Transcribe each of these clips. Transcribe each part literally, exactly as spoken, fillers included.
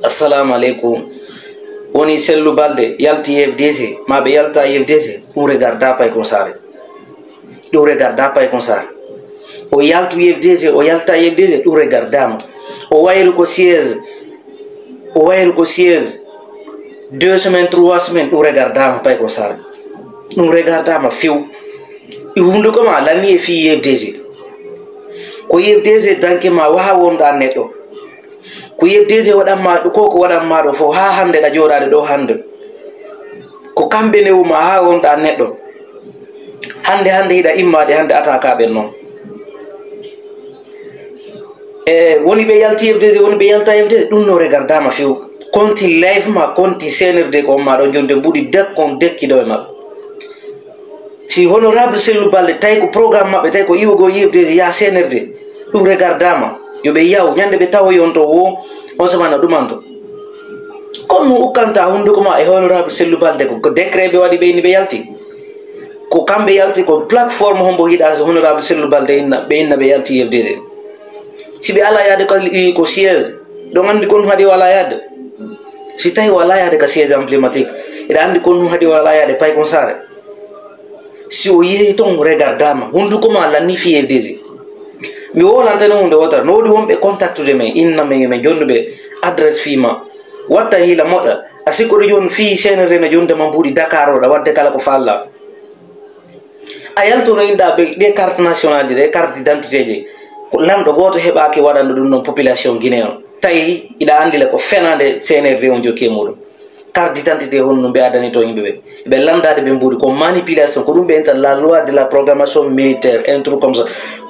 Assalamu aleykum. Woni Sellu Balde yalti U F D C, ma ɓe yalta U F D C, ɗum regarda Pay Kon Saare. Ɗum regarda Pay Kon Saare. O yaltu U F D C, o yalta U F D C, ɗum regardama. O wayru ko siège, o wayru ko siège. Deux semaines, trois semaines, ɗum regardama Pay Kon Saare. Ɗum regardama few. I hunduko ma lanni e fii U F D C. Ko U F D C danke ma waha wonɗa neɗɗo. Ko U F D C waɗanma ɗo, ko ko waɗanma ɗo fof, haa hannde ɗa jooɗaade ɗo hannde. Ko kamɓe newuma haa wonɗa neɗɗo. Hannde, hannde hiɗa immaade hannde atakaɓe noon. E woni ɓe yalti U F D C, woni ɓe yalta U F D C, ɗum no regardama few. Konti live ma, konti C N R D ko on ma ɗo jonde mbuɗi dek kon dekki ɗo e maɓɓe. Si honorable Sellu Balde tawi ko programme maɓɓe, tawi ko iwugol U F D C yaha C N R D, ɗum regardama. Yo ɓe yaw, ñande ɓe tawoyi on to wo, on samana ɗumanto. Kono no ukkanta hunduko ma e honorable Sellu Balde ko, ko décret ɓe waɗi ɓe inni ɓe yalti. Ko kamɓe yalti, ko plateforme hombo hiɗa so honorable Sellu Balde inna, ɓe inna ɓe yalti U F D C. Si ɓe ala yaade ko, ko siège, ɗon anndi kon haɗi wala yaade. Si tawi wala yaade ka siège emblématique, eɗa anndi kon haɗi wala yaade Pay Kon Saare. Si o yehi ton regardama, hunduko ma lanni fii U F D C. Mi wolanteno hunde wotata, no woodi wonɓe contactude men, inna men, yo men jonnuɓe adresse fii ma. Watta hiila moɗa, a sikkoɗo jooni fii C N R D no jonde ma mbuuɗi Dakar o, ɗa wadde kala ko falla. A yaltuno inɗa ɓe ɗe carte nationale ɗi, ɗe carte d'identité ji. Ko lanɗo gooto heɓaaki waɗanɗo ɗum ɗon population Guinée on. Tawi iɗa anndi le ko fenaande C N R D on jokki e muɗum. Carte d'identité honno ɓe adani to yimɓe ɓe. Ɓe landaade ɓe mbuuɗi ko manipulation, ko ɗum ɓe inta la loi de la programmation militaire, un truc comme ça.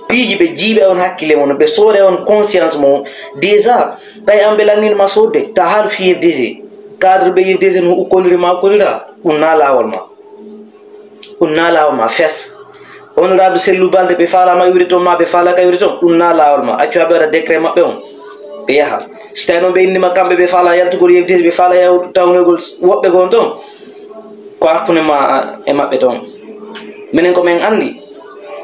Piiji ɓe jiiɓe on hakkille mon, ɓe soore on conscience mon. Déjà, tawi an ɓe lannino ma soodde, ta haal fii U F D C. Cadre ɓe U F D C no ukkoniri ma ukkonira, ɗum na laawol ma. Ɗum na laawol ma fes. Honorable Sellu Balde, ɓe faalama iwde toon ma ɓe faalaka iwde toon, ɗum na laawol ma. Accu haa ɓe waɗa décret maɓɓe on, ɓe yaha. Si tawi noon ɓe innima kamɓe ɓe faala yaltugol U F D C, ɓe faala yaw-, tawnogol woɓɓe goo toon, ko hakkunde ma e maɓɓe toon. Minen ko men anndi,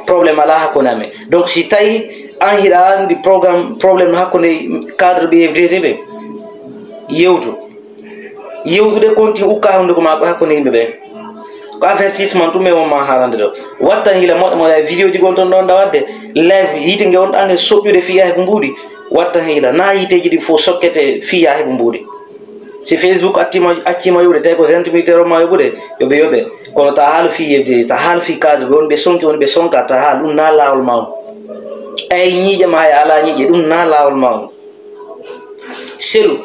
problème alaa hakkunde amen. Donc si tawi an hiɗa anndi programme, problème hakkunde cadre ɓe U F D C ɓe, yewtu. Yewtude konti ukka hunduko ma ko hakkunde yimɓe ɓe. Ko avertissement tun men wonma haalande ɗo. Wattan hila moɗa moɗa e vidéo ji gon ton ɗon ɗa wadde live yiite nge on ɗange soƴƴude fii yahe ko mbuuɗi. Wattan hila na yiiteji ɗi fof sokkete fii yahe ko mbuuɗi. Si Facebook attima, accima yoɓude, tawi ko vingt mille tero ma yoɓude, yoɓe yoɓe. Kono ta haalu fii yebde, ta haalu fii cadre, ɓe woni ɓe sonki, woni ɓe sonka, ta haalu ɗum na laawol ma on. Ay ñiiƴe ma, ay ala ñiiƴe, ɗum na laawol ma on. Selu,